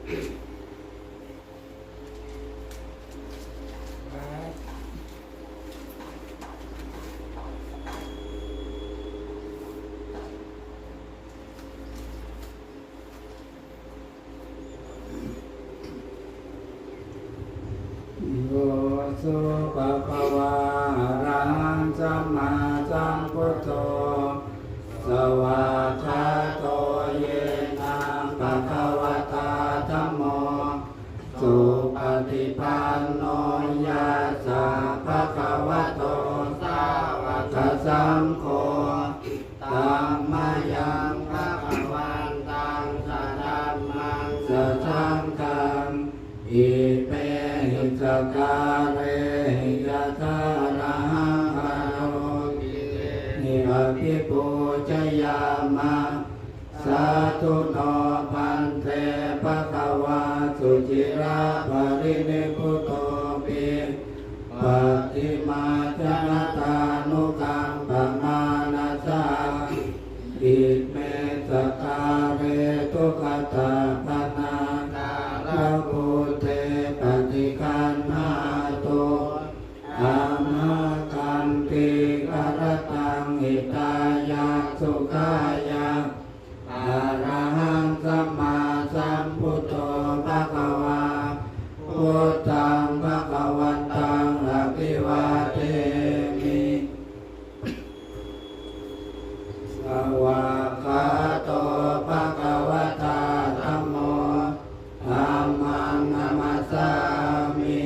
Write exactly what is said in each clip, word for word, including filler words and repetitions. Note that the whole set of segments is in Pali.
Yo so bhagavā arahaṃ sammāsambuddho, svākkhāto yena bhagavatā dhammo, supaṭipanno yassa bhagavato sāvakasaṅgho, tammayaṃ bhagavantaṃ sadhammaṃ sasaṅghaṃ, imehi sakkārehi yathārahaṃ āropiyehi abhipūjayāma. Sādhu no bhante bhagavā suciraparinibbutopi, pacchimājanatānukampamānasā, ime sakkāre duggatapaṇṇākārabhūte paṭiggaṇhātu, amhākaṃ dīgharattaṃ hitāya sukhāya. Arahaṃ sammāsambuddho bhagavā, buddhaṃ bhagavantaṃ abhivādemi. Svākkhāto bhagavatā dhammo, dhammaṃ namassāmi.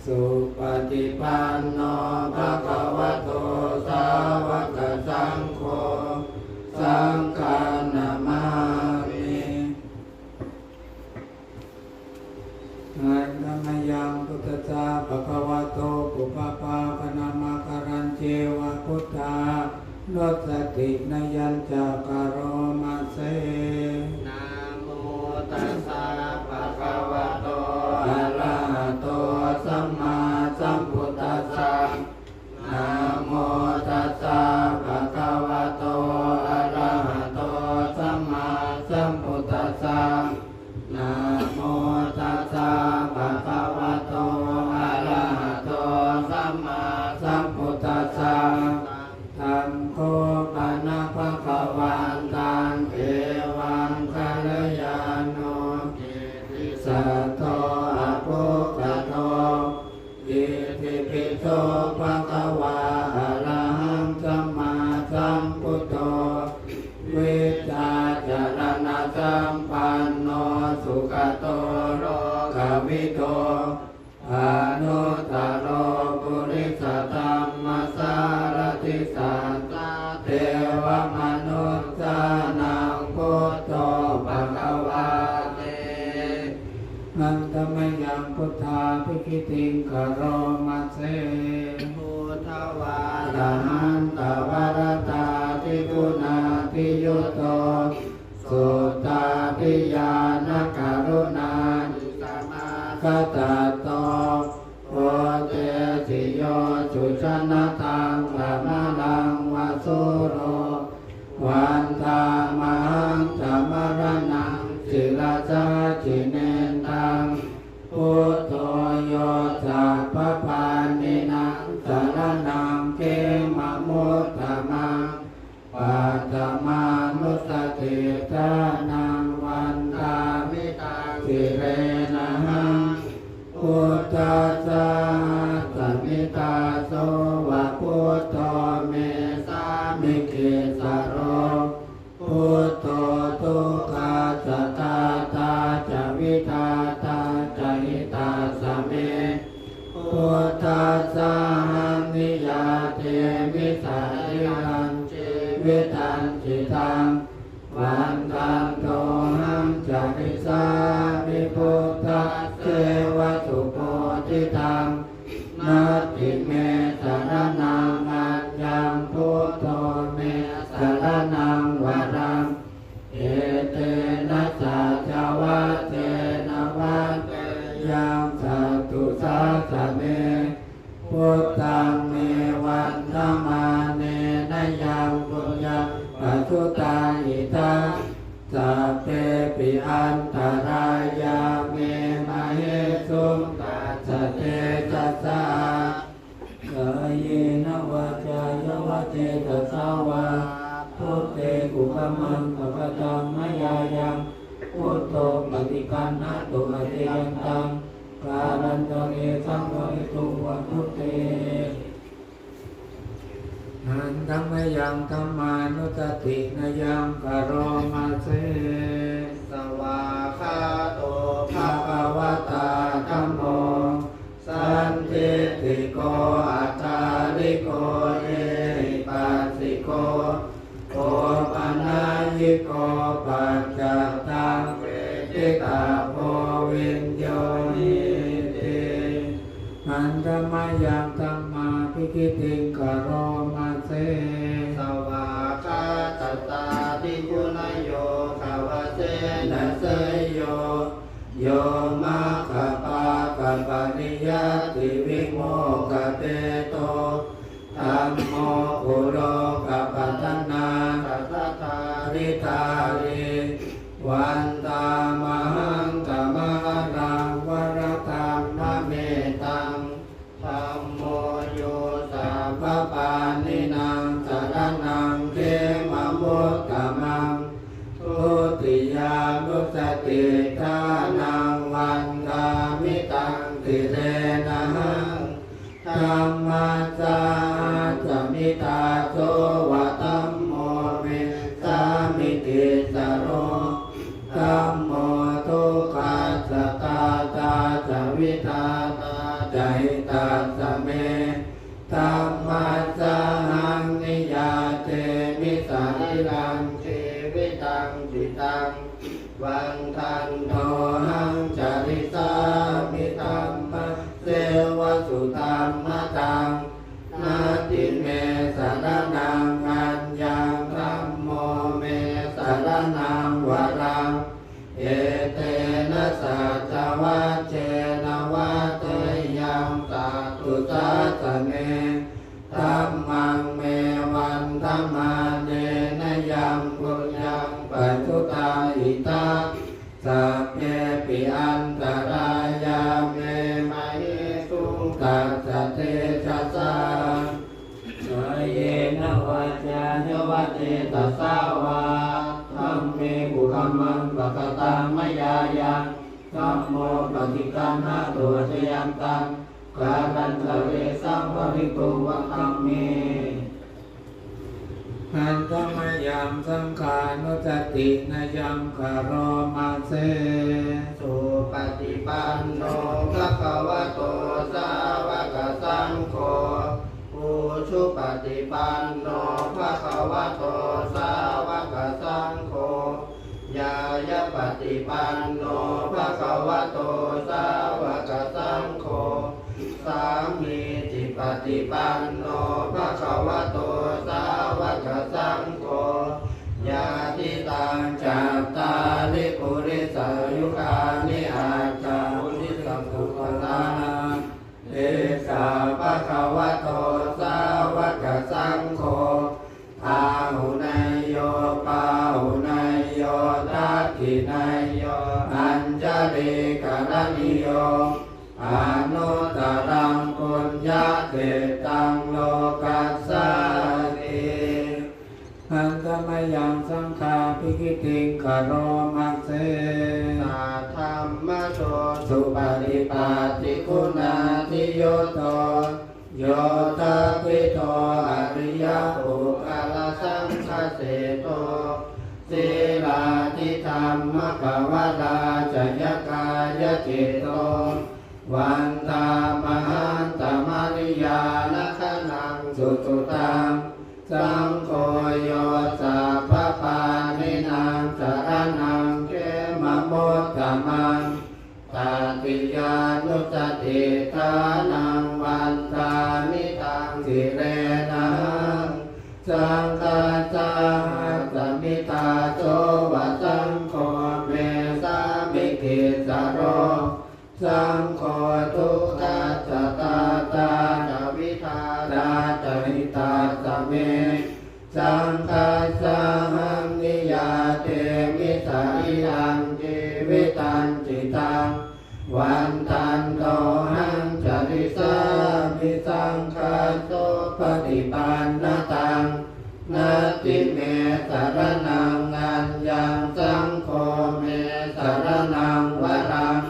Supaṭipanno bhagavato sāvakasaṅgho, saṅghaṃ namāmi. Handa mayaṃ buddhassa bhagavato pubbabhāganamakārañceva buddhā- nussatinayañca karoma se. Namo tassa bhagavato arahato sammāsambuddhassa. Namo tassa bhagavato arahato sammāsambuddhassa. Namo tassa bhagavato arahato sammāsambuddhassa. Taṃ kho pana bhagavantaṃ evaṃ kalyāṇo kittisaddo abbhuggato. Itipi so bhagavā arahaṃ sammāsambuddho vijjācaraṇasampanno sugato lokavidū anuttaro purisadammasārathi satthā devamanussānaṃ buddho bhagavāti. Handa mayaṃ buddhābhigītiṃ karoma se. Buddhavārahantavaratādiguṇābhiyutto suddhābhiñāṇakaruṇāhi samāgatatto bodhesi yo sujanataṃ kamalaṃ va sūro vandāmahaṃ tamaraṇaṃ sirasā jinendaṃ. Buddho yo sabbapāṇīnaṃ saraṇaṃ khemamuttamaṃ paṭhamānussatiṭṭhānaṃ vandāmi taṃ sirenahaṃ. Buddhassāhasmi dāso va buddho me sāmikissaro. Buddho dukkhassa ghātā ca vidhātā ca hitassa me. Buddhassāhaṃ niyyādemi sariram jīvitañcidaṃ. Vandantohaṃ carissāmi buddhasseva subodhitaṃ. Natthi me saraṇaṃ aññaṃ buddho me saraṇaṃ varaṃ. Etena saccavajjena vaḍḍheyyaṃ satthu sāsane. Buddhaṃ me vandamānena yaṃ puññaṃ pasutaṃ idha Sabbepi antarāyā me māhesuṃ tassa tejasā. Kāyena vācāya va cetasā vā, buddhe kukammaṃ pakataṃ mayā yaṃ, buddho paṭiggaṇhatu accayantaṃ, kālantare saṃvarituṃ va buddhe. Handa mayaṃ dhammānussatinayaṃ karoma se. Svākkhāto bhagavatā dhammo, sandiṭṭhiko akāliko ehipassiko, opanayiko paccattaṃ veditabbo viññūhīti. Handa mayaṃ dhammābhigītiṃ karoma se. Svākkhātatādiguṇayogavasena seyyo, yo maggapākapariyattivimokkhabhedo, dhammo kulokapatanā tadadhāridhārī, vandāmahaṃ tamaharaṃ varadhammametaṃ. Dhammo yo sabbapāṇīnaṃ saraṇaṃ khemamuttamaṃ, dutiyānussatiṭṭhānaṃ vandāmi taṃ sirenahaṃ. Dhammassāhasmi dāso va, dhammo me sāmikissaro, dhammo dukkhassa ghātā ca vidhātā ca hitassa me, dhammassāhaṃ niyyādemi sarīrañjīvitañcidaṃ. Vandantohaṃ carissāmi dhammasseva sudhammataṃ, natthi me saraṇaṃ aññaṃ, dhammo me saraṇaṃ varaṃ, etena saccavajjena vaḍḍheyyaṃ satthu sāsane. Dhammaṃ me vandamānena yaṃ puññaṃ pasutaṃ idha, sabbepi antarāyā me māhesuṃ tassa tejasā. Kāyena vācāya va cetasā vā, dhamme kukammaṃ pakataṃ mayā yaṃ, dhammo paṭiggaṇhatu accayantaṃ, kālantare saṃvarituṃ va dhamme. Handa mayaṃ saṅghānussatinayaṃ karoma se. Supaṭipanno bhagavato sāvakasaṅgho, ujupaṭipanno bhagavato sāvakasaṅgho, ñāyapaṭipanno bhagavato sāvakasaṅgho, sāmīcipaṭipanno bhagavato sāvakasaṅgho, yadidaṃ cattāri purisayugāni aṭṭha purisapuggalā, esa bhagavato sāvakasaṅgho, āhuneyyo pāhuneyyo dakkhiṇeyyo añjalikaraṇīyo, anuttaraṃ puññakkhettaṃ lokassāti. Handa mayaṃ saṅghābhigītiṃ karoma se. Saddhammajo supaṭipattiguṇādiyutto, yoṭṭhabbidho ariyapuggalasaṅghaseṭṭho, sīlādidhammapavarāsayakāyacitto, vandāmahaṃ tamariyāna gaṇaṃ susuddhaṃ. Saṅgho yo sabbapāṇīnaṃ saraṇaṃ khemamuttamaṃ, tatiyānussatiṭṭhānaṃ vandāmi taṃ sirenahaṃ. Saṅghassāhasmi dāso va, saṅgho me sāmikissaro, saṅgho dukkhassa ghātā ca vidhātā ca hitassa me, saṅghassāhaṃ niyyādemi saraṇaṃ aññaṃ, saṅgho me saraṇaṃ varaṃ.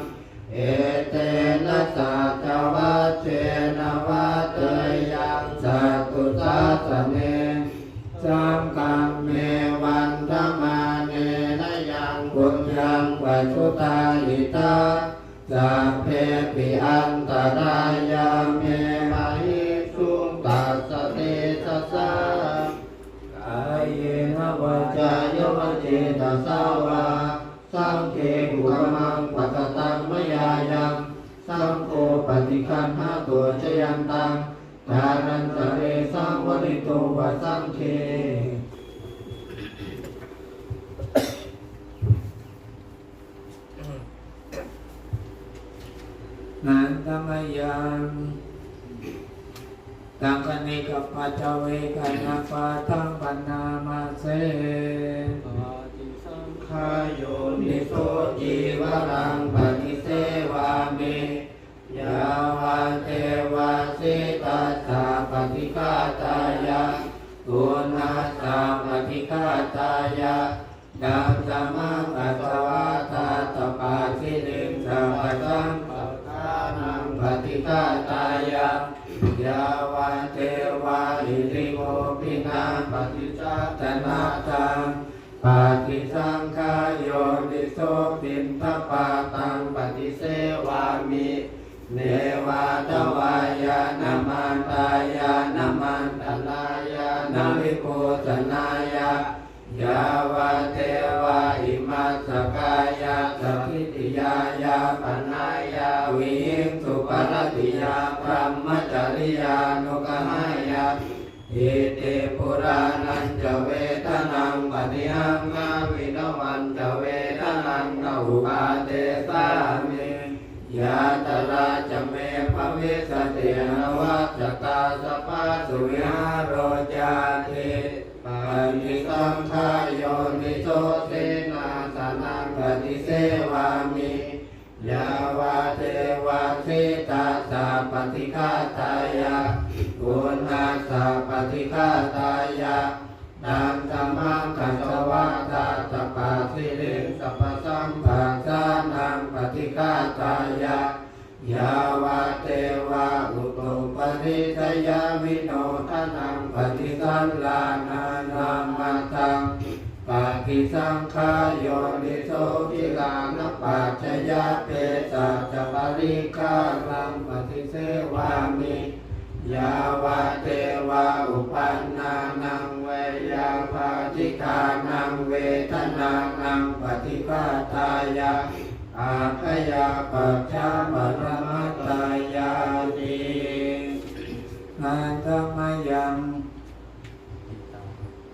Etena saccavajjena vaḍḍheyyaṃ satthu sāsane. Saṅghaṃ me vandamānena yaṃ puññaṃ pasutaṃ idha, sabbepi antarāyā me māhesuṃ tassa tejasā. Kāyena vācāya va cetasā vā, saṅghe kukammaṃ pakataṃ mayā yaṃ, saṅgho paṭiggaṇhatu accayantaṃ, kālantare saṃvarituṃ va saṅghe. Handa mayaṃ taṅkhaṇikapaccavekkhaṇapāṭhaṃ bhaṇāma se. Paṭisaṅkhā yoniso cīvaraṃ paṭisevāmi, yāvadeva sītassa paṭighātāya, uṇhassa paṭighātāya, daddamakassavā dātabbaṃ siriṃ sabbasampattūnaṃ paṭighātāya, yāvadeva hirikopinapaṭicchā tanathaṃ. Paṭisaṅkhā yoniso piṇḍapātaṃ paṭisevāmi, neva davāya na madāya na maṇḍanāya na vibhūsanāya, yāvadeva imassa kāyassa ṭhitiyā yāpanāya vihiṃsuparatiyā brahmacariyānuggahāya, iti purāṇañca vedanaṃ paṭihaṅkhāmi navañca vedanaṃ na uppādessāmi, yātrā ca me bhavissati anavajjatā sabbasu vihāro cāti. Paṭisaṅkhā yoniso senāsanaṃ paṭisevāmi, yāvadeva sītassa paṭighātāya, uṇhassa paṭighātāya, daddamakassavā dātabbaṃ siriṃ sabbasampattūnaṃ paṭighātāya, yāvadeva utuparissayavinodanaṃ paṭisallānānāmathaṃ. Paṭisaṅkhā yoniso gilānapaccayabhesajjaparikkhāraṃ paṭisevāmi, yāvadeva uppannānaṃ veyyābādhikānaṃ vedanānaṃ paṭighātāya, abyāpajjhaparamatāyāti. Handa mayaṃ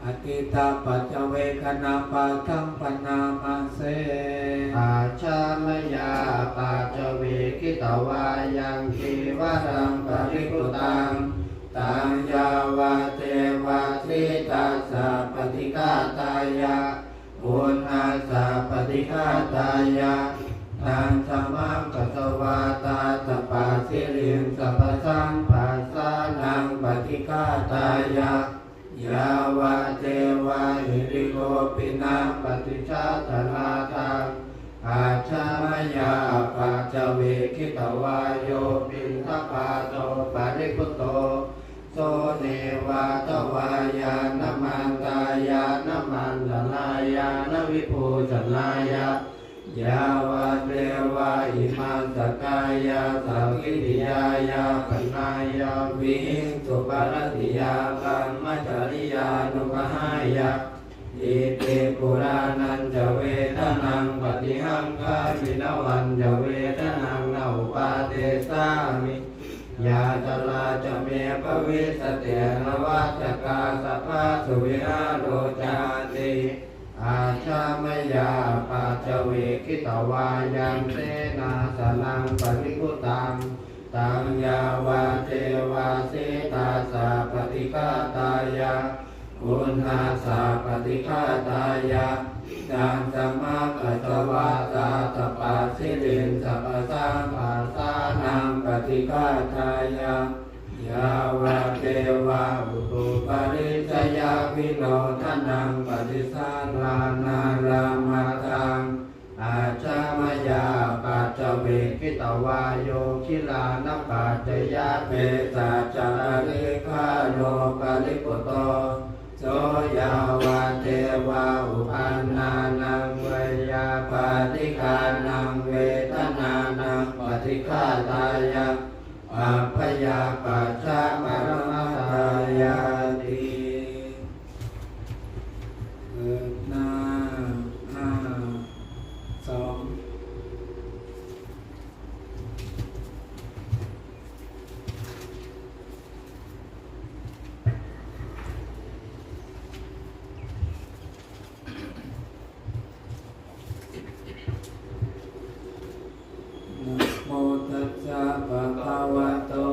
atītapaccavekkhaṇapāṭhaṃ bhaṇāma se. Ajjhamayā apaccavekkhitvā yaṃ cīvaraṃ paribhuttaṃ, taṃ yāvadeva sītassa paṭighātāya, uṇhassa paṭighātāya, daddamakassavā dātabbaṃ siriṃ sabbasampattūnaṃ paṭighātāya, yāvadeva hirikopinapaṭicchā tanathaṃ. Ajjhamayā apaccavekkhitvā yo piṇḍapāto paribhutto, so neva davāya na madāya na maṇḍanāya na vibhūsanāya, yāvadeva imassa kāyassa ṭhitiyā yāpanāya vihiṃsuparatiyā brahmacariyānuggahāya, iti purāṇañca vedanaṃ paṭihaṅkhāmi navañca vedanaṃ na uppādessāmi, yātrā ca me bhavissati anavajjatā sabbasu vihāro cāti. Ajjhamayā apaccavekkhitvā yaṃ senāsanaṃ paribhuttaṃ, taṃ yāvadeva sītassa paṭighātāya, uṇhassa paṭighātāya, daddamakassavā dātabbaṃ siriṃ sabbasampattūnaṃ paṭighātāya, Yāvadeva utuparissayavinodanaṃ paṭisallānārāmatthaṃ ajjhamayā paccaveggitvā yo gilānapaccayabhesajjaparikkhāro paribhutto so yāvadeva uppannānaṃ veyyābādhikānaṃ vedanānaṃ paṭighātāya abyāpajjhaparamatāyāti. เปิดหน้าห้าสอง Namo tassa bhagavato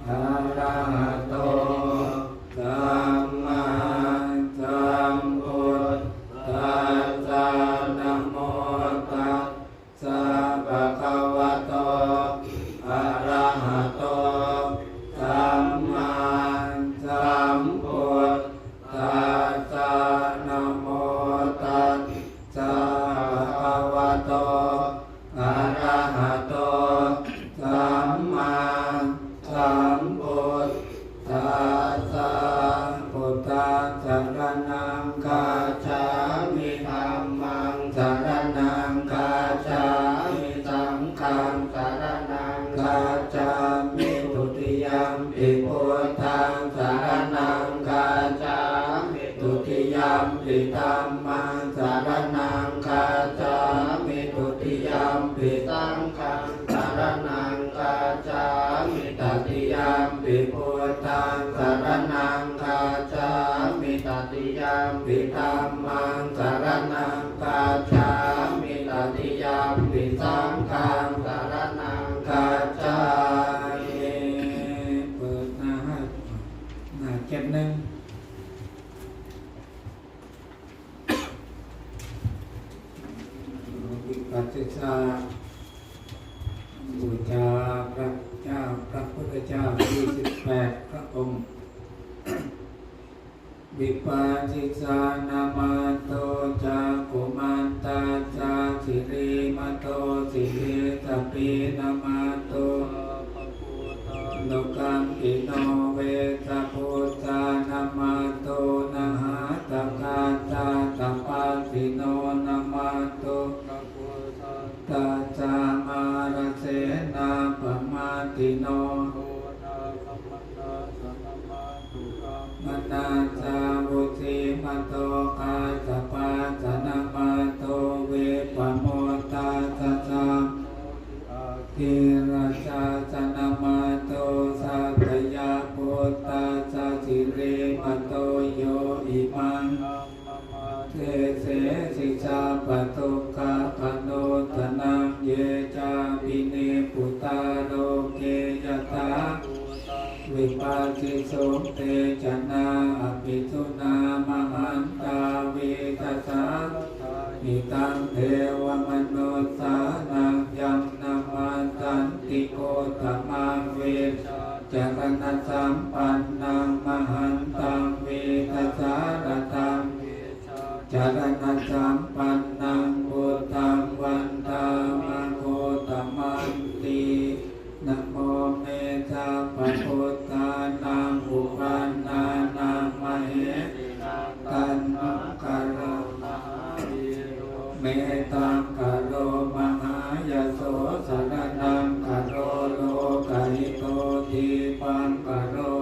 arahato sammāsambuddhassa. Namo tassa bhagavato arahato sammāsambuddhassa. Namo tassa bhagavato arahato sammāsambuddhassa. Buddhaṃ saraṇaṃ gacchāmi. Dhammaṃ saraṇaṃ gacchāmi. Saṅghaṃ saraṇaṃ gacchāmi. Dutiyampi buddhaṃ saraṇaṃ gacchāmi. Dutiyampi dhammaṃ saraṇaṃ gacchāmi. Dutiyampi saṅghaṃ saraṇaṃ gacchāmi. Tatiyampi buddhaṃ saraṇaṃ gacchāmi. Tatiyampi dhammaṃ saraṇaṃ gacchāmi. Tatiyampi saṅghaṃ saraṇaṃ gacchāmi. เปิดหน้าห้า หน้าเจ็ดหนึ่ง วิปัสสนาบูชาพระเจ้า พระพุทธเจ้า ยี่สิบแปด พระองค์ Vipassissa namatthu cakkhumantassa sirīmato sirīsapī namatthu lokampino vessabhussa namatthu nhātakassa tapassino namatthu tassa mārasenappamaddino manassa vusīmato kassapassa namatthu vippamuttassa sabbadhi aggi rajassa namatthu sakyaputtassa sirīmato yo imaṃ dhammamadesesi sabbadukkhāpanūdanaṃ. Ye cāpi nibbutā loke yathābhūtaṃ vipassisuṃ te janā apisuṇā mahantā vītasāradā hitaṃ devamanussānaṃ yaṃ namassanti gotamaṃ vijjācaraṇasampannaṃ mahantaṃ vītasāradā caraṇasampannaṃ buddhaṃ vandāma gotamanti. Namo me sabbabuddhānaṃ uppannānaṃ mahesinaṃ taṇhaṅkaro mahāvīro metthaṅkaro mahāyaso saraṇaṅkaro lokahito dīpaṅkaro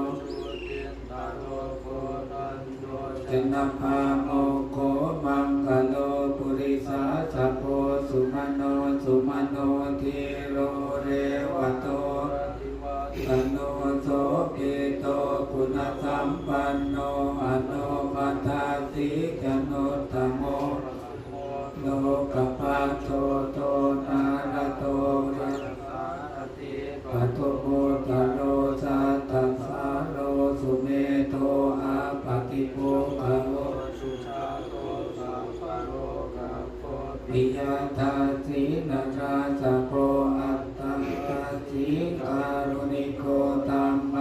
janapāmokkho maṅgalo purisāsabho sumano sumano dhīro revato rativaḍḍhano sobhito guṇasampanno anomadassī januttamo lokapajjoto dhataraṭṭho paṭhamuttaro sattaṃ sāro sumedho appaṭipuggalo sujāto sabbalokaggo piyadassī narāsabho atthadassī kāruṇiko dhammo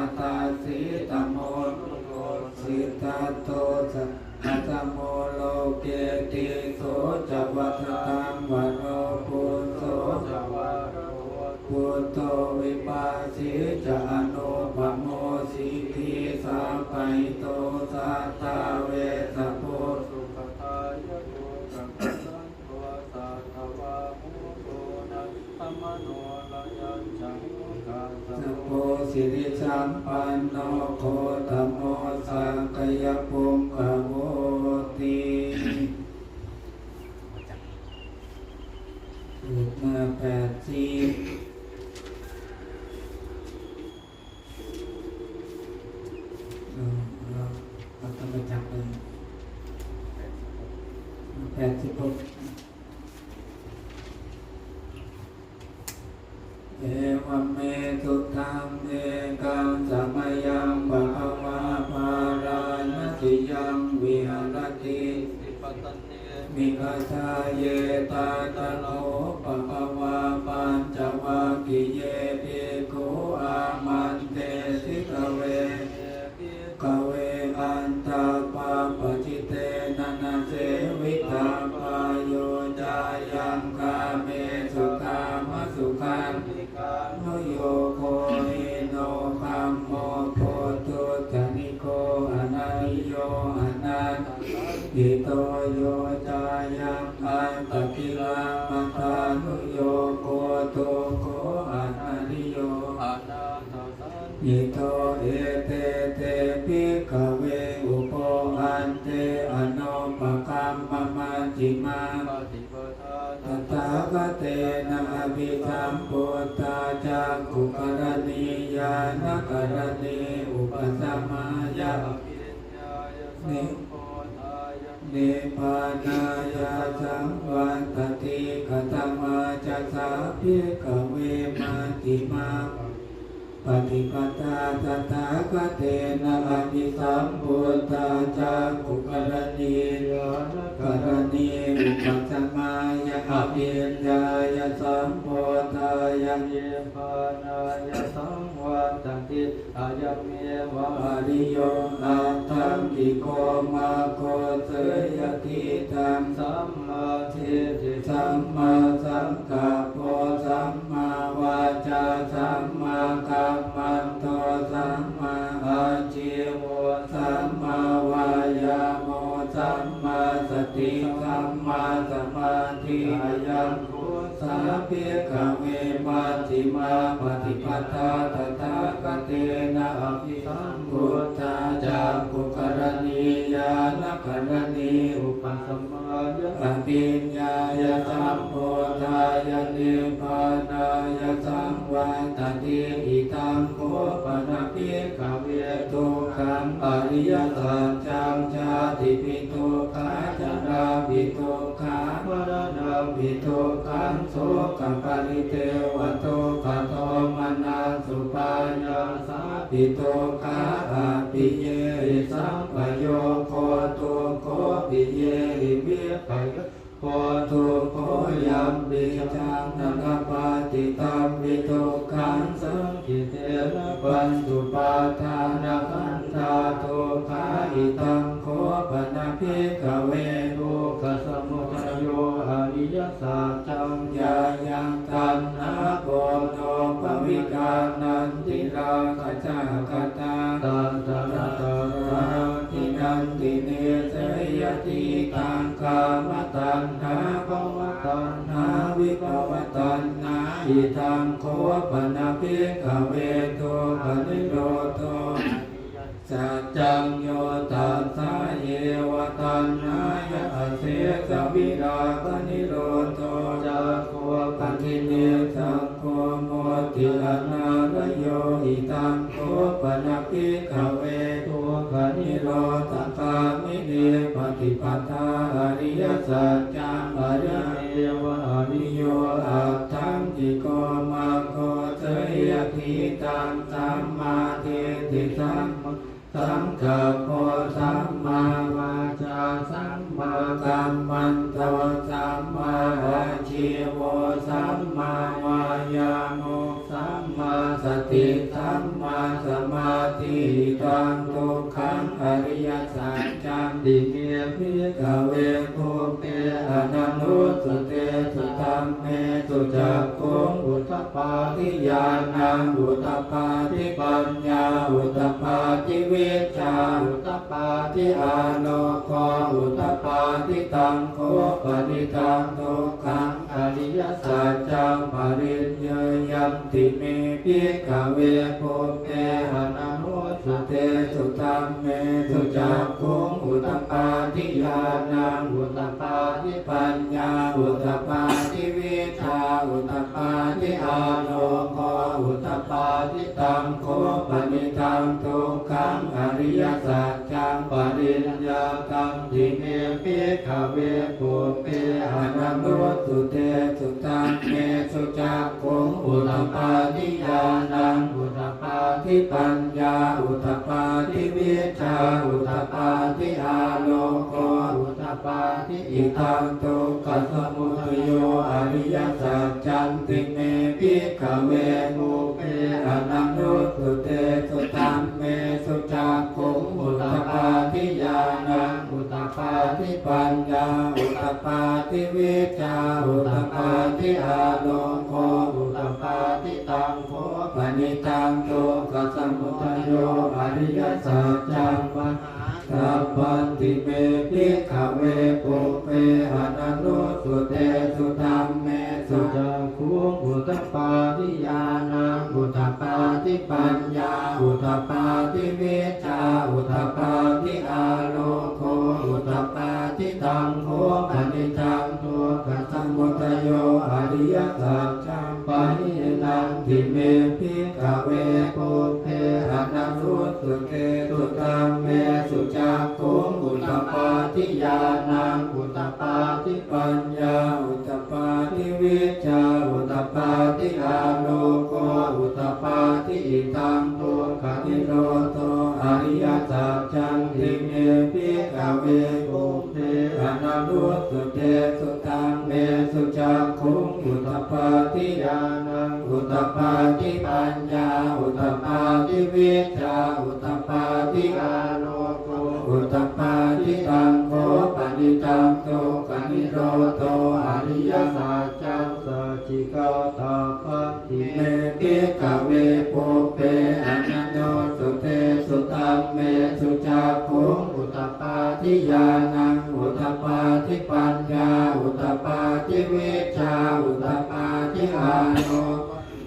Tejo ca vadataṃ varo, phusso ca varo buddho, vipassī ca anūpamo, sikhī sabbahito satthā, vessabhū sukhadāyako, kakusandho satthavāho, koṇāgamano rayañca, moggallāno sirisampanno, gotamo sakyapuṅgavoti. เปิดหน้าแปดสิบ เอา เอา เอาธรรมจักรเลย แปดสิบหก Evaṃ me sutaṃ. Ekaṃ samayaṃ bhagavā bārāṇasiyaṃ viharati migadāye. Tatra kho bhagavā pañcavaggiye bhikkhū āmantesi: Dve me bhikkhave antā pabbajitena na sevitabbā. Yo cāyaṃ kāmesu kāmasukhallikānuyogo hīno gammo pothujjaniko anariyo anatthasañhito, yo cāyaṃ attakilamathānuyogo dukkho anariyo anatthasañhito. Ete te bhikkhave ubho ante anupagamma majjhimā paṭipadā tathāgatena abhisambuddhā cakkhukaraṇī ñāṇakaraṇī upasamāya abhiññāya sambodhāya nibbānāya saṃvattati. Katamā ca sā bhikkhave majjhimā paṭipadā tathāgatena abhisambuddhā cakkhukaraṇī ñāṇakaraṇī upasamāya abhiññāya sambodhāya nibbānāya saṃvattati? Ayameva ariyo aṭṭhaṅgiko maggo, seyyathīdaṃ: sammādiṭṭhi sammāsaṅkappo sammāvācā sammākammanto sammāājīvo sammāvāyāmo sammāsati sammāsamādhi. Ayaṃ kho sā bhikkhave majjhimā paṭipadā tathāgatena abhisambuddhā cakkhukaraṇī ñāṇakaraṇī upasamāya abhiññāya sambodhāya nibbānāya saṃvattati. Idaṃ kho pana bhikkhave dukkhaṃ ariyasaccaṃ: jātipi dukkhā jarāpi dukkhā maraṇampi dukkhaṃ sokaparidevadukkhadomanassupāyāsāpi dukkhā appiyehi sampayogo dukkho piyehi vippayo go dukkho yampidaṃ na labhati tampi dukkhaṃ saṅkhittena pañcupādānakkhandhā dukkhā. Idaṃ kho pana bhikkhave dukkhasamudayo ariyasaccaṃ: yāyaṃ taṇhā ponobbhavikā nandirāgasahagatā tatra tatrābhinandinī, seyyathīdaṃ: kāmataṇhā bhavataṇhā vibhavataṇhā. Idaṃ kho pana bhikkhave dukkhanirodho saccaṃ: yo tassāyeva taṇhāya asesavirāganirodho cāgo paṭinissaggo mutti anālayo. Idaṃ kho pana bhikkhave dukkhanirodhagāminī paṭipadā ariyasaccaṃ: ayameva ariyo aṭṭhaṅgiko maggo, seyyathīdaṃ: sammādiṭṭhi sammā saṅkappo sammāvācā sammākammanto sammāājīvo sammāvāyāmo sammāsati sammāsamādhi. Idaṃ dukkhaṃ ariyasaccaṃ: Ime bhikkhave pubbe ananussutesu dhammesu cakkhuṃ udapādi ñāṇaṃ udapādi paññā udapādi vijjā udapādi āloko udapādi. Taṃ kho panidaṃ dukkhaṃ ariyasaccaṃ pariññeyyanti me bhikkhave pubbe ananussutesu dhammesu cakkhuṃ udapādi ñāṇaṃ udapādi paññā udapādi vijjā udapādi āloko udapādi. Taṃ kho panidaṃ dukkhaṃ ariyasaccaṃ pariññātanti me bhikkhave pubbe ananussutesu dhammesu cakkhuṃ udapādi ñāṇaṃ udapādi paññā udapādi vijjā udapādi āloko udapādi. Idaṃ dukkhasamudayo ariyasaccanti me bhikkhave pubbe ananussutesu dhammesu cakkhuṃ udapādi ñāṇaṃ udapādi paññā udapādi vijjā udapādi āloko udapādi. Taṃ kho panidaṃ dukkhasamudayo ariyasaccaṃ pahātabbanti me bhikkhave pubbe ananussutesu dhammesu cakkhuṃ udapādi ñāṇaṃ udapādi paññā udapādi vijjā udapādi āloko udapādi. Taṃ kho panidaṃ dukkhasamudayo ariyasaccaṃ pahīnanti me bhikkhave pubbe ananussutesu dhammesu cakkhuṃ udapādi ñāṇaṃ udapādi paññā udapādi vijjā udapādi āloko udapādi. Idaṃ dukkhanirodho ariyasaccanti me bhikkhave pubbe ananussutesu dhammesu cakkhuṃ udapādi ñāṇaṃ udapādi paññā udapādi vijjā udapādi āloko udapādi. Taṃ kho panidaṃ dukkhanirodho ariyasaccaṃ sacchikatabbanti me bhikkhave pubbe ananussutesu dhammesu cakkhuṃ udapādi ñāṇaṃ udapādi paññā udapādi vijjā udapādi āloko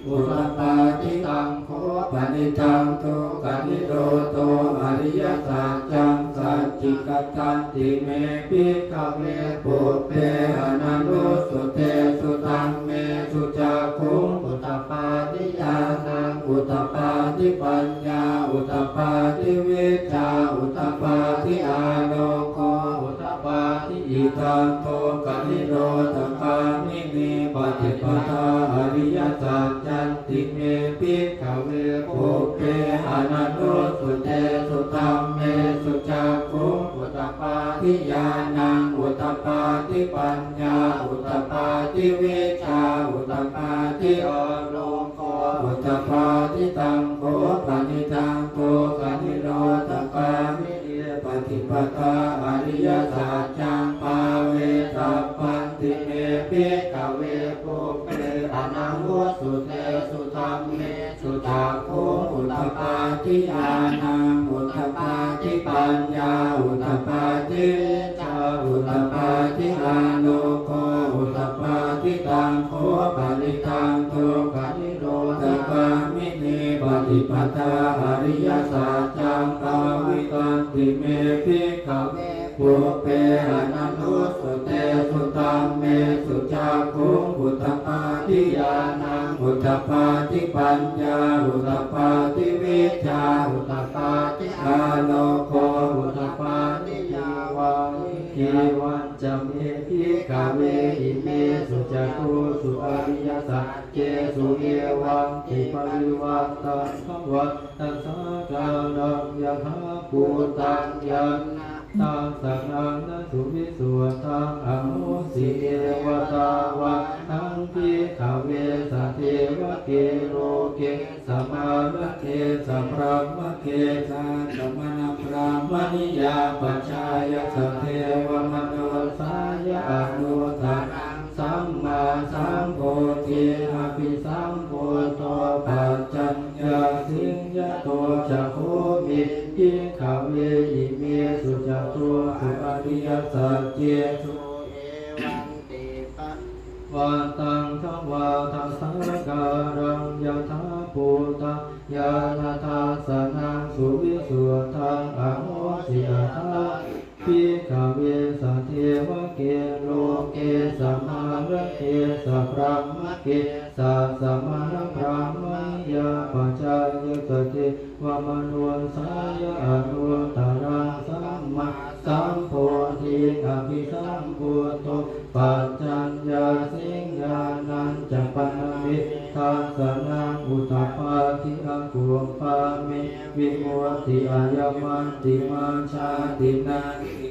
udapādi. Taṃ kho panidaṃ dukkhanirodho ariyasaccaṃ sacchikatanti me bhikkhave pubbe ananussutesu dhammesu cakkhuṃ udapādi ñāṇaṃ udapādi paññā udapādi vijjā udapādi āloko udapādi. Idaṃ dukkhanirodhagāminī paṭipadā ariyasaccanti me bhikkhave pubbe ananussutesu dhammesu cakkhuṃ udapādi ñāṇaṃ udapādi paññā udapādi vijjā udapādi āloko udapādi. Taṃ kho panidaṃ dukkhanirodhagāminī paṭipadā ariyasaccaṃ bhāvetabbanti me bhikkhave pubbe ananussutesu dhammesu cakkhuṃ udapādi ñāṇaṃ udapādi paññā udapādi vijjā udapādi āloko udapādi. Taṃ kho panidaṃ dukkhanirodhagāminī paṭipadā ariyasaccaṃ bhāvitanti me bhikkhave pubbe ananussutesu dhammesu cakkhuṃ udapādi ñāṇaṃ udapādi paññā udapādi vijjā udapādi āloko udapādi. Yāvanimevañca me bhikkhave imesu catūsu ariyasaccesu evantiparivaṭṭaṃ dvādasākāraṃ yathābhūtaṃ ñāṇadassanaṃ na suvisuddhaṃ ahosi, neva tāvāhaṃ bhikkhave sadevake loke samārake sabrahmake sassamaṇabrāhma Paranimmitavasavattī sabbadhammāni yaṃ pajāya sadevamanussāya anuttaraṃ sammāsambodhiṃ abhisambuddho paccaññāsiṃ. Yato ca kho me bhikkhave imesu catūsu ariyasaccesu evaṃ tipaṭipattaṃ dvādasākāraṃ yathābhūtaṃ ñāṇadassanaṃ suvisuddhaṃ ahosi. Athāpi bhikkhave sadevake loke samārake sabrahmake sassamaṇabrāhmaṇiyā pajāya sadevamanussāya anuttaraṃ sammāsambodhiṃ abhisambuddho paccaññāsiṃ. Ñāṇañca pana me dassanaṃ udapādi akuppā me vimutti ayamantimā jāti natthi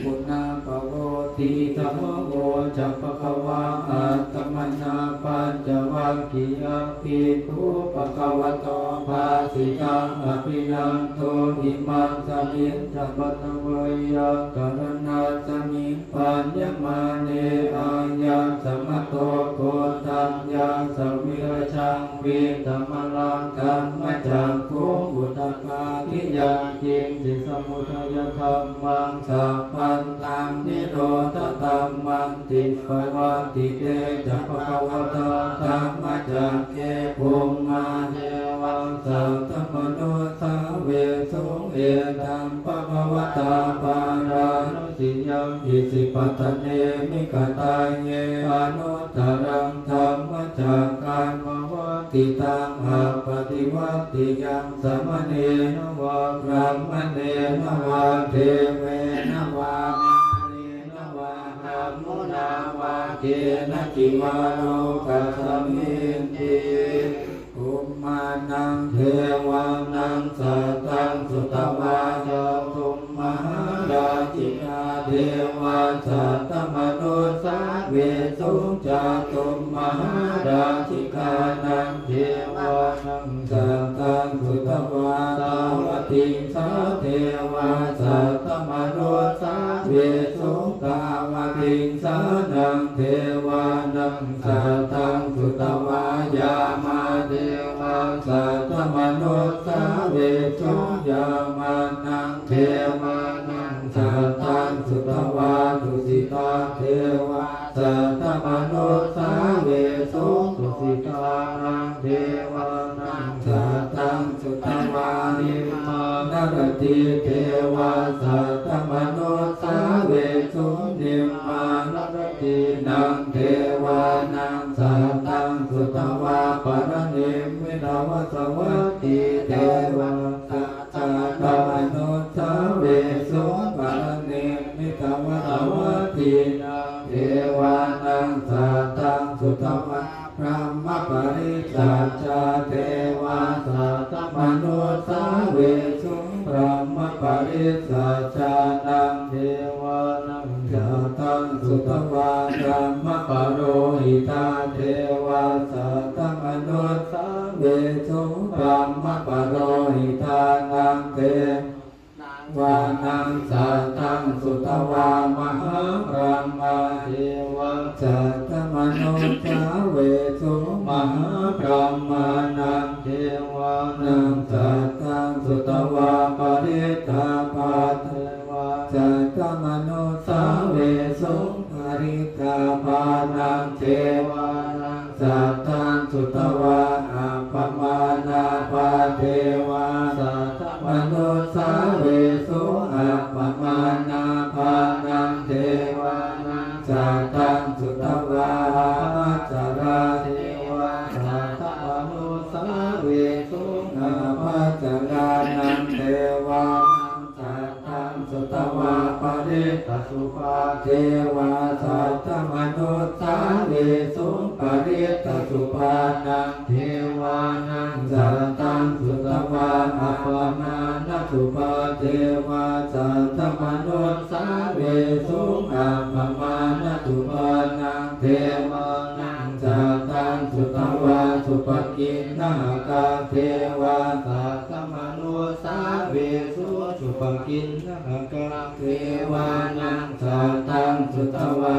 punabbhavoti. Idamavoca bhagavā. Attamanā pañcavaggiyā bhikkhū bhagavato bhāsitaṃ abhinanduṃ. Imasmiñca pana veyyākaraṇasmiṃ bhaññamāne āyasmato koṇḍaññassa virajaṃ vītamalaṃ dhammacakkhuṃ udapādi yaṅkiñci samudayadhammaṃ sabbantaṃ nirodhadhammanti. Pavattite ca bhagavatā dhammacakke bhummā devā saddamanussāvesuṃ: Etaṃ bhagavatā bārāṇasiyaṃ isipatane migadāye anuttaraṃ dhammacakkaṃ pavattitaṃ appaṭivattiyaṃ samaṇena vā brāhmaṇena vā devena vā mārena vā brahmunā vā kenaci vā lokasminti. Bhummānaṃ devānaṃ saddaṃ sutvā, cātummahārājikā devā saddamanussāvesuṃ. Cātummahārājikānaṃ devānaṃ saddaṃ sutvā, tāvatiṃsā devā saddamanussāvesuṃ. Tāvatiṃsānaṃ devānaṃ saddaṃ sutvā, yāmā devā saddamanussāvesuṃ. Yāmānaṃ devānaṃ saddaṃ sutvā, tusitā devā saddamanussāvesuṃ. Tusitānaṃ devānaṃ saddaṃ sutvā, nimmānaratī devā saddamanussāvesuṃ. Nimmānaratīnaṃ devānaṃ saddaṃ sutvā, paranimmitavasavattī devā saddamanussāvesuṃ. Paranimmitavasavattīnaṃ devānaṃ saddaṃ sutvā, brahmapārisajjā devā saddamanussāvesuṃ. Brahmapārisajjānaṃ devānaṃ saddaṃ sutvā, brahmapurohitā devā saddamanussāvesuṃ. Brahmapurohitānaṃ devānaṃ saddaṃ sutvā, mahābrahmā devā saddamanussāvesuṃ. Mahābrahmānaṃ devānaṃ saddaṃ sutvā, parittābhā devā saddamanussāvesuṃ. Parittābhānaṃ devānaṃ saddaṃ sutvā, appamāṇābhā devā saddamanussāvesuṃ. Appamāṇābhānaṃ devānaṃ saddaṃ sutvā, ābhassarā devā saddamanussāvesuṃ. Ābhassarānaṃ devānaṃ saddaṃ sutvā, parittasubhā devā saddamanussāvesuṃ. Parittasubhānaṃ devānaṃ saddaṃ sutvā, appamāṇasubhā devā saddamanussāvesuṃ. Appamāṇasubhānaṃ devānaṃ saddaṃ sutvā, subhakiṇhakā devā saddamanussāvesuṃ. Subhaki sutvā,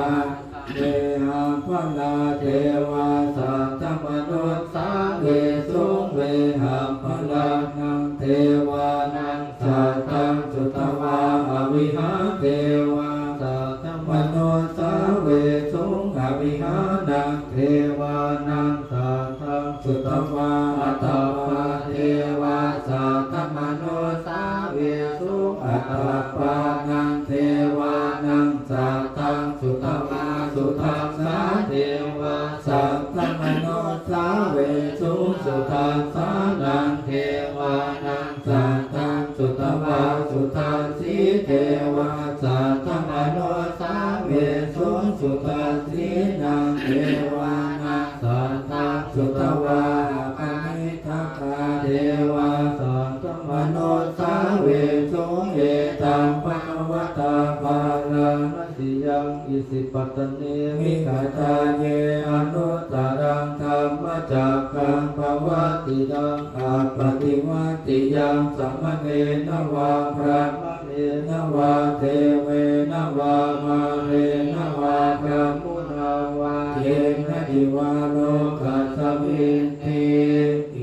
vehapphalā devā saddamanussāvesuṃ. Vehapphalānaṃ devānaṃ saddaṃ sutvā, avihā devā saddamanussāvesuṃ. Avihānaṃ devānaṃ saddaṃ sutvā, atappā devā saddamanussāvesuṃ. Atappānaṃ devānaṃ saddaṃ sutvā, sudassā devā saddamanussāvesuṃ. Sudassānaṃ devānaṃ saddaṃ sutvā, sudassī devā saddamanussāvesuṃ. Sudassīnaṃ devānaṃ saddaṃ sutvā, akaniṭṭhakā devā saddamanussāvesuṃ. Etaṃ bhagavatā bārāṇasiyaṃ isipatane migadāye anuttaraṃ dhammacakkaṃ pavattitaṃ appaṭivattiyaṃ samaṇena vā brāhmaṇena vā devena vā mārena vā brahmunā vā kenaci vā lokasminti.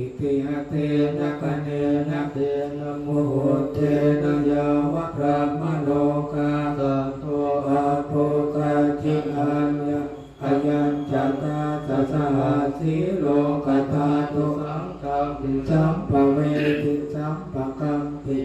Itiha tena khaṇena tena muhuttena yāva brahmalokā saddo abbhuggacchi. Ayañca dasasahassī lokadhātu saṅkampi sampavedhi sampakampi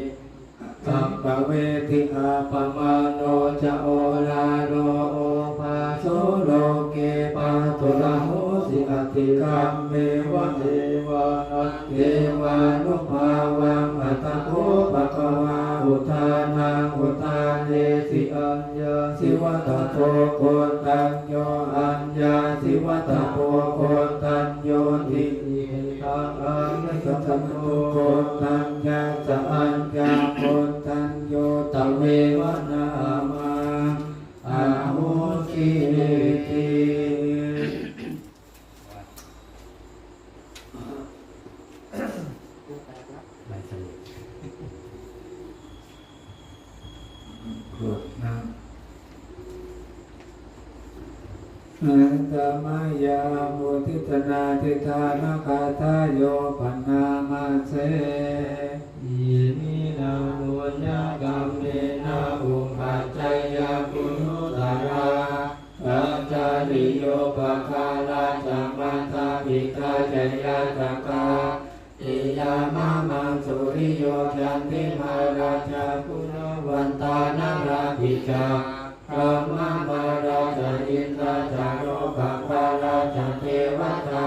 sampavedhi. Appamāṇo ca oḷāro obhāso loke pāturahosi atikkammeva devānaṃ devānubhāvaṃ. Atha kho bhagavā udānaṃ udānesi: Aññāsi vata bho koṇḍañño, aññāsi vata bho koṇḍaññoti. Etaṃ āyasmato koṇḍaññassa aññākoṇḍañño tveva nāmaṃ ahosīti. ใบสรุป กรวดน้ำ Handa mayā uddissanādhiṭṭhānagāthāyo bhaṇāma se. Iminā puññakammena upajjhāyā guṇuttarā ācariyūpakārā ca mātā pitā ca ñātakā piyā mamaṃ suriyo candimā rājā guṇavantā narāpi ca brahmamārā ca indā ca lokapālā ca devatā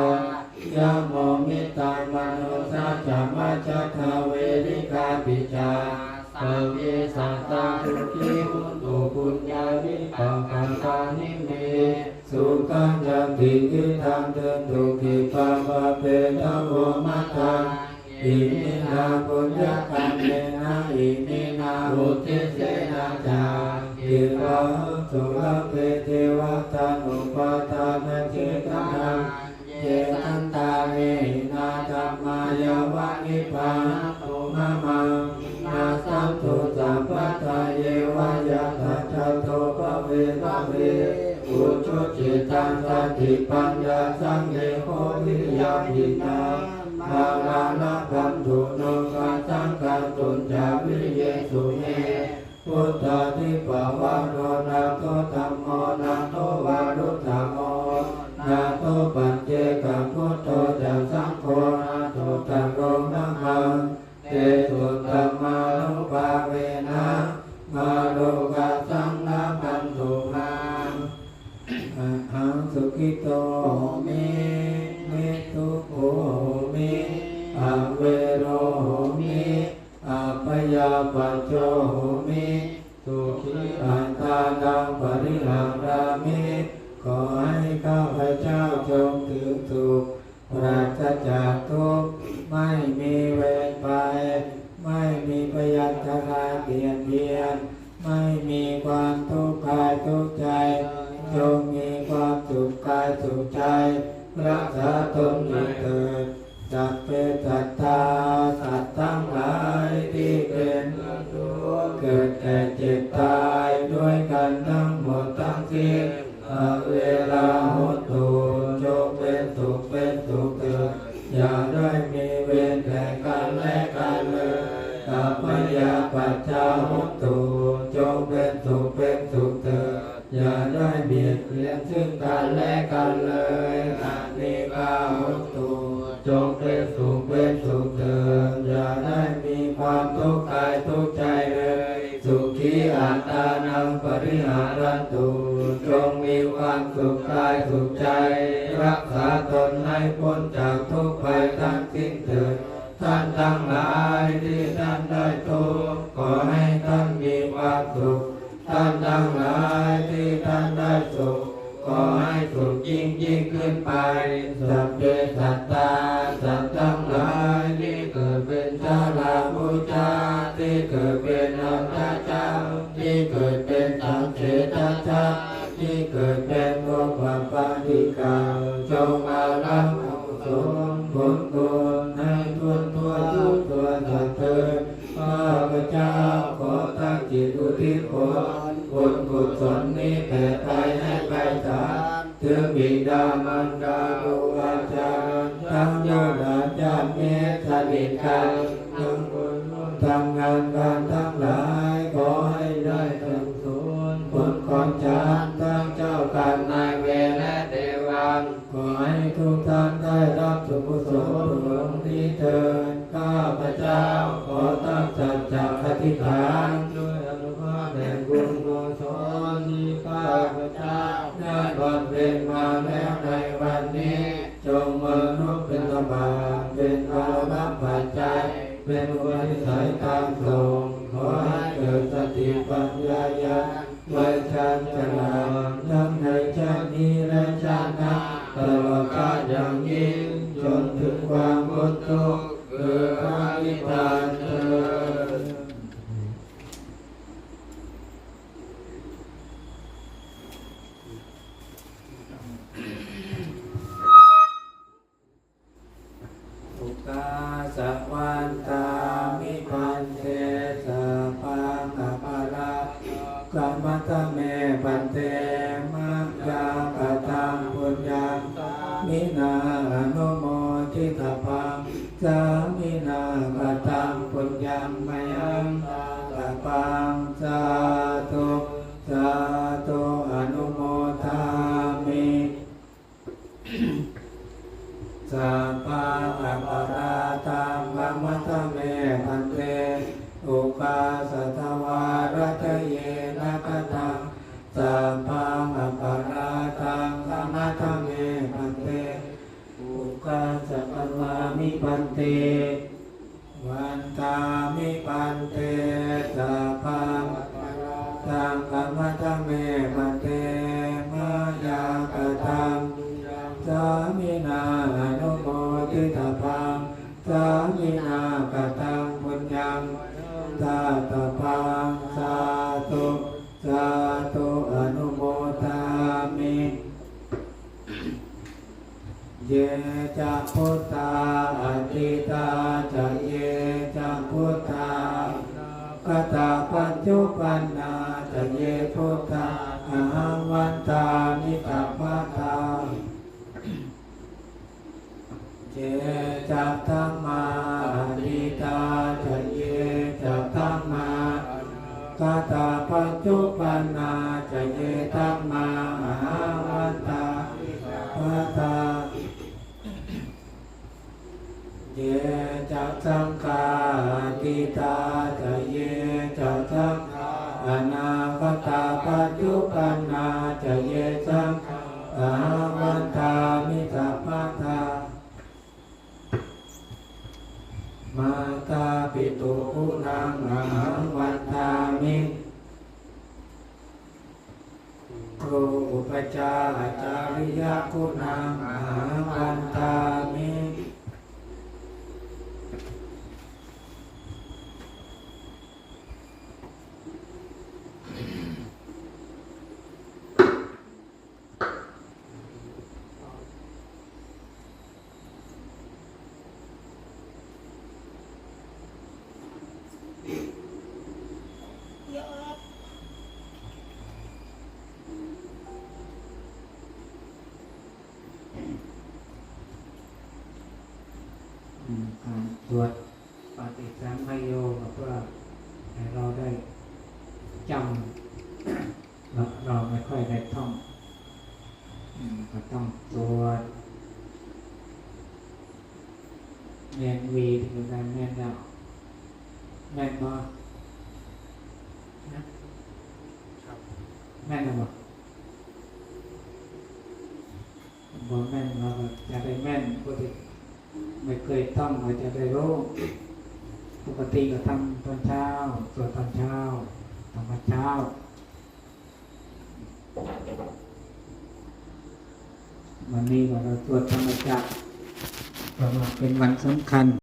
yamo mittā manussā ca majjhattā verikāpi ca sabbe sattā sukhī hontu puññāni pakatāni me sukhañca tividhaṃ dentu khippaṃ pāpetha vomataṃ. Iminā puññakammena iminā uddisena ca khippāhaṃ sulabhe ceva taṇhupādānachedanaṃ. Ye santāne hīnā dhammā yāva nibbānato mamaṃ nassantu sabbadā yeva yattha jāto bhave bhave. Ujucittaṃ satipaññā sallekho viriyamhinā mārā labhantu nokāsaṃ kātuñca viriyesu me. Buddhādhipavaro nātho dhammo nātho varuttamo nātho paccekabuddho ca saṅgho nāthottaro mamaṃ. Tesottamānubhāvena mārokāsaṃ labhantu mā. Ahaṃ sukhito homi, niddukkho homi, avero homi, abyāpajjho homi, sukhī attānaṃ pariharāmi. ขอให้ข้าพเจ้าจงถึงสุข ปราศจากทุกข์ ไม่มีเวรภัย ไม่มีพยาธิอันตรายเบียดเบียน ไม่มีความทุกข์กายทุกข์ใจ จงมีความสุขกายสุขใจ รักษาตนด้วยเถิด Sabbe sattā สัตว์ทั้งหลายที่เป็นเพื่อนทุกข์ เกิดแก่เจ็บตายด้วยกันทั้งหมด ทั้งสิ้น averā hontu จงเป็นสุขเป็นสุขเถิด อย่าได้มีเวรแก่กันและกันเลย abyāpajjhā hontu จงเป็นสุขเป็นสุขเถิด อย่าได้เบียดเบียนซึ่งกันและกันเลย anīghā hontu จงเป็นสุขเป็นสุขเถิด อย่าได้มีความทุกข์กายทุกข์ใจเลย sukhī attānaṃ pariharantu จงมีความสุขกายสุขใจ รักษาตนให้พ้นจากทุกข์ภัยทั้งสิ้นเถิด ท่านทั้งหลายที่ท่านได้ทุกข์ ขอให้ท่านมีความสุข ท่านทั้งหลายที่ท่านได้สุข ขอให้สุขยิ่งยิ่งขึ้นไป sabbe sattā สัตว์ทั้งหลายที่เกิดเป็นชรามุชา ที่เกิดเป็นอันทชา ที่เกิดเป็นสังเสทชา ที่เกิดเป็นโอปปาติกา จงมารับกุศลผลบุญให้ทั่วทั่วทุกตัวสัตว์เถิด ข้าพเจ้าขอตั้งจิตอุทิศผลบุญกุศลนี้แผ่ไปให้ไพศาล ถึงบิดามารดาครูอาจารย์ ทั้งญาติญาติมิตรสนิทกัน ทั้งคนร่วมทำงานการทั้งหลาย ขอให้ได้ทั้งสนผลของฉัน ทั้งเจ้ากรรมนายเวรและเทวัน ขอให้ทุกท่านได้รับส่วนกุศลผลนี้เถิด ข้าพเจ้าขอตั้งสัจจะอธิษฐาน ด้วยอานุภาพแห่งบุญกุศลที่ข้าพเจ้าได้บำเพ็ญมาแล้วในวันนี้ จงมานุเป็นบาตร เป็นวรปัจจัย เป็นอุปนิสัยตามส่ง ขอให้เกิดสติปัญญาญาณ ไวชันฉลาดทั้งในชาตินี้และชาติหน้า ตลอดกาลอย่างยิ่ง จนถึงความพ้นทุกข์คือพระนิพพานเทอญ Ukāsa vandāmi bhante, sabbaṃ aparādhaṃ khamatha me bhante, mayā kataṃ puññaṃ sāminā anumoditabbaṃ, sāminā kataṃ puññaṃ mayhaṃ dātabbaṃ, sādhu, sādhu, anumodāmi. Sabbaṃ aparādhaṃ khamatha me bhante, ukāsa dvārattayena kataṃ. Sabbaṃ aparādhaṃ khamatha me bhante, ukāsa khamāmi bhante. Vandāmi bhante, sabbaṃ aparādhaṃ khamatha me bhante, mayā kataṃ puññaṃ sāminā anumoditabbaṃ, sāminā kataṃ puññaṃ mayhaṃ dātabbaṃ, sādhu, sādhu, anumodāmi. Ye ca buddhā atītā ca, ye ca buddhā anāgatā, paccuppannā ca ye buddhā, ahaṃ vandāmi sabbadā. Ye ca dhammā atītā ca, ye ca dhammā anāgatā, paccuppannā ca ye dhammā, ahaṃ vandāmi sabbadā. Ye ca saṅghā atītā ca, ye ca saṅghā anāgatā, paccuppannā ca ye saṅghā, ahaṃ vandāmi sabbadā. Mātāpituguṇaṃ ahaṃ vandāmi, guru upajjhāyācariyaguṇaṃ ahaṃ vandāmi. สวดปฏิสังขโยก็เพื่อให้เราได้จำ เราเราไม่ค่อยได้ท่อง อืม ก็ต้องสวด เรียนวีที่มันได้แม่นแล้ว แม่นบ่นะ ครับ แม่นแล้วบ่ บ่แม่น เราก็จะได้แม่น ผู้ที่ไม่เคยท่องก็จะได้รู้ ปกติก็ทำตอนเช้า สวดตอนเช้า ธรรมเช้า วันนี้ก็เราสวดธรรมจักร เพราะว่าเป็นวันสำคัญ